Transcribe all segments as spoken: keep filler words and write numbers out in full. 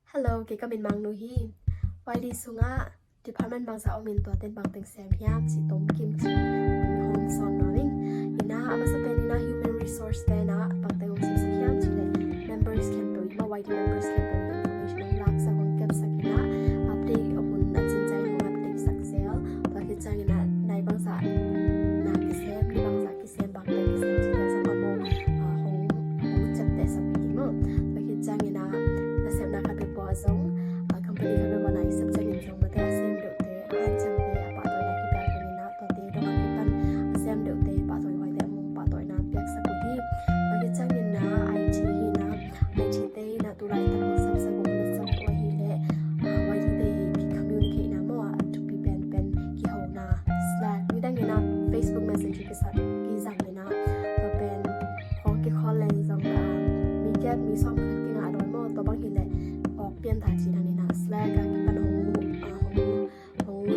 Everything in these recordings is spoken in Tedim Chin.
Hello, kei ka min Mang Nu hi. YD sungah department bangzah om in, tuate in bangteng sem hiam cih tomkim cih hong sawn nuam ing. Ina, a masa pen ina human resource te ina bangteng hong simsak hiam cih leh members khempeuh, YD members khempeuh information hong laksak, hong kepsak ina, update a hun a cincai hong update sak zel. Tua khit ciang ina nai bangzah na kisem, ni bangzah kisem, bangteng kisem cih te zong a maw, ah, hong, hong ciaptehsak hi maw. Tua khit ciang ina nasepna khat peuhpeuh ah zong, ah, company khat peuhpeuh na i sep ciangin zong mate a sem deuhte, a han ciangte a pahtawina kipiak ding ina, tuate dong a kipan a sem deuhte pahtawina, a mong pahtawina piaksak uh hi. Tua khit ciang ina IT hi ina, IT te ina tulaitak hong sapsak uh, hong sapsak uh ahih leh, ah, YD te i ki communicate na maw, a thupi penpen kihona, Slack, midang ina Facebook Messenger kisa, kizang ina, tua pen khawng kikhawl leng zong, ah, mi giat mi sawm khat kingah dawi maw, tua bang hi leh awk pian ta ci dang ina Slack a kipan hong, ah, hong, hong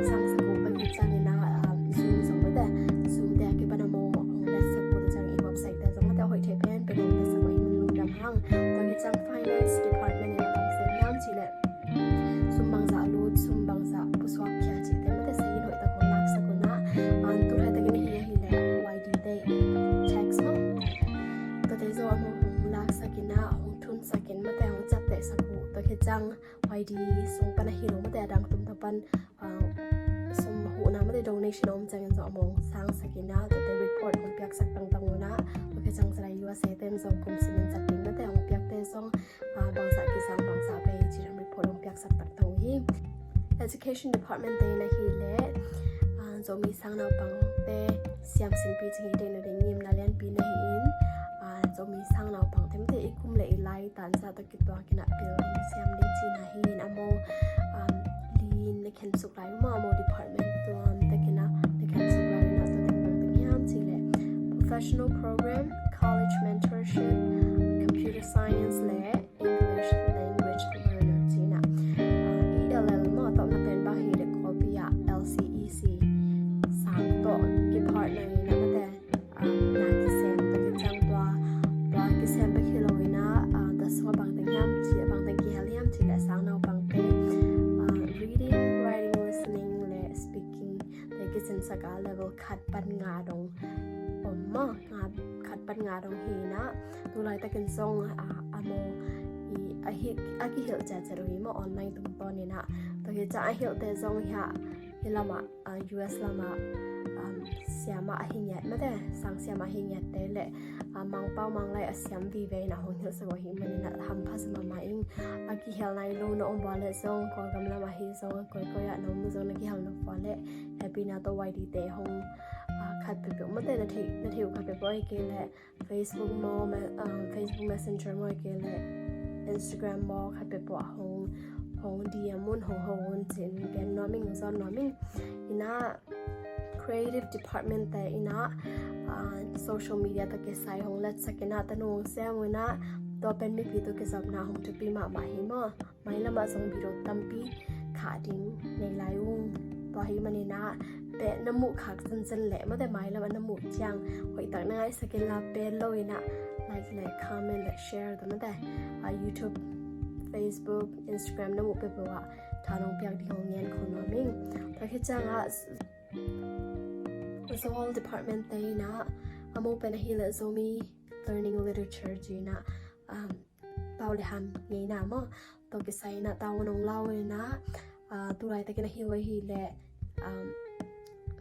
sangsak uh. Tua khit ciang ina, ah, Zoom zong mate, Zoom te a kipan a maw hong letsak uh, tua ciang i website te zong mate a hoih thei penpen hong letsak uh hi, mun lungdam hang. Tua khit ciang finance department ina bang sem hiam cih leh sum bangzah lut, sum bangzah pusuak khia cihte mate, sei in hoihtak hong laksak uh ina, ah, tu laitakin ahi, ahih leh YD te tax maw, tuate zong a maw hong laksak ina, hong thunsak in mate, hong ciaptehsak uh. Tua khit ciang YD sung pan ahi lo mate, a dang tumtang pan, ah, sum huhna mate, donation a om ciangin zong a maw hong sangsak ina, tuate report hong piaksak tangtang uh ina. Tua khit ciang zalai USA te in zong kum simin zat ding mate hong piakte zong, ah, bangzah kisang, bangzah bei ci dang report hong piaksak taktak uh hi. Education department te in ahih leh, ah, Zomi sang naupangte siamsinpi cing hi theihna ding ngimna lianpi na hi in, ah, Zomi sang naupangte mate i kum le i lai tanzah tawh kituak ina pil ding, siam ding cihna hi in, a maw, um, li in na khensuk lai uh maw, a maw department tuamtak ina na khensuk lai uh ina, tua teng bangteng hiam cih leh professional program, college mentorship, computer science le English language learner ci ina, ah, E L L maw, a tawpna pen bang hi leh Kawlpi ah L C E C sang tawh kipartner ina mate, ah, na kisem, tua khit ciang tua, tua kisem bek hi lo ina, ah, tua sungah bangteng hiam cih, bangteng kihel hiam cih leh sang naupangte, ah, reading, writing, listening le speaking te kisinsak a level khat pan nga dong om maw, nga, khat pan nga dong hi ina, tu laitakin zong, ah, a maw i, a hi, a kihilh ciatciat uh hi maw, online tungtawn ina. Tua khit ciang a hilhte zong hiah, hih lamah, ah, U S lamah, um, siamah ahi ngiat mate, sang siamah ahi ngiatte le, ah, Mangpau Manglai a siam vive ina hong hilhsak uh ahih manin a hampha sa mahmah ing. A kihel nai lo na om vua leh zong, Kawlgam lamah hi zong, koikoi ah na om zong na kihel nop vua leh, happy na tawh YD te hong, ah, khat peuhpeuh mate na theih, na theih uh khat peuhpeuh ahih kei leh Facebook maw, me-, ah, Facebook Messenger maw, ahih kei leh Instagram maw, khat peuhpeuh ah hong, hong D M un, hong ho un ci-in gen nuam ing, zawn nuam ing. Ina creative department te ina, ah, social media tawh kisai hong letsak ina, tanu hong sem uh ina, tua pen mipi tawh kizopna hong thupi mahmah hi maw. Mailam ah zong video tampi khah ding nei lai ung. Tua ahih manin ah, pen na muh khak zenzen leh mate, mailam ah na muh ciang hoihtak na ngaisak in la, pen lo in ah like le comment le share tawh mate, ah, YouTube, Facebook, Instagram na muh peuhpeuh ah tha nong piak ding hong ngen khol nuam ing. Tua khit ciang ah Zoal department te in ah, a mawk pen ahih leh Zomi Learning Literature ci in ah, um, pau le ham ngeina maw, tua kisai in ah tavuan hong la uh in ah, ah, tu laitakin ahih uh ahih leh, um,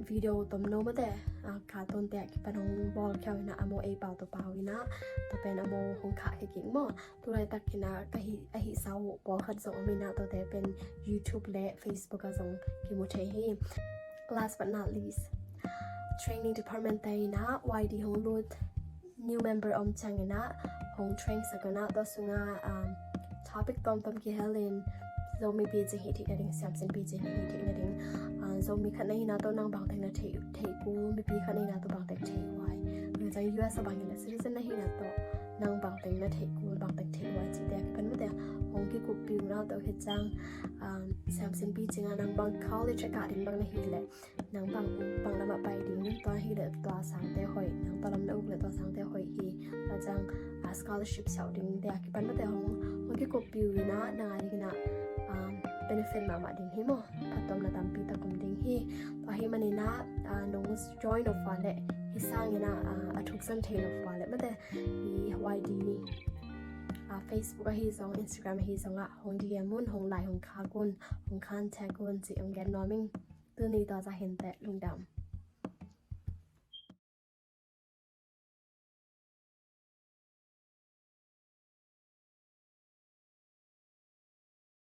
video tomno mate, ah, cartoon te ah kipan hong bawlkhia uh in ah, a mawk ei pau tawh pau in ah, tua pen a mawk hong khahkhia kik maw. Tu laitakin ah ka hih, a hihsa uh pawlkhat zong om in ah, tuate pen YouTube le Facebook ah zong kimu thei hi. Last but not least, training department te in ah Y D hong lut new member om ciangin ah hong train sak un ah, tua sungah, um, topic tawmtawm kihel in, Zomi picing hih theih nading, siamsin picing hih theih nading, ah, Zomi khat na hihna tawh nang bangteng na thei, thei kul, mipi khat na hihna tawh bangteng thei huai. Tua ciang U S a bang hi leh citizen na hihna tawh nang bangteng na thei kul, bangteng thei huai cihte a kipan mate hong kikuppih uh Nau tawh khit ciang, um, siamsinpi cingah nang bang college a kah ding bang na hi leh, nang bang, bang lamah pai ding, tua hi leh tua sangte hoih, nang tua lam na uk leh tua sangte hoih hi. Tua ciang, ah, scholarship siau ding te a kipan mate hong, hong kikup piu inah, nang a ding inah, um, benefit mahmah ding hi maw. Phattuamna tampi tak om ding hi. Tua hi maninah, ah, nong join lo pah leh, hi sanginah, ah, a thuksan thei lo pah leh mate, i Y D, ah, Facebook ahi zong, Instagram ahi zongah hong D M un, hong like, hong khak un, hong contact un ci hong gen nuam ing. Tuni tua zah hi inteh, lungdam.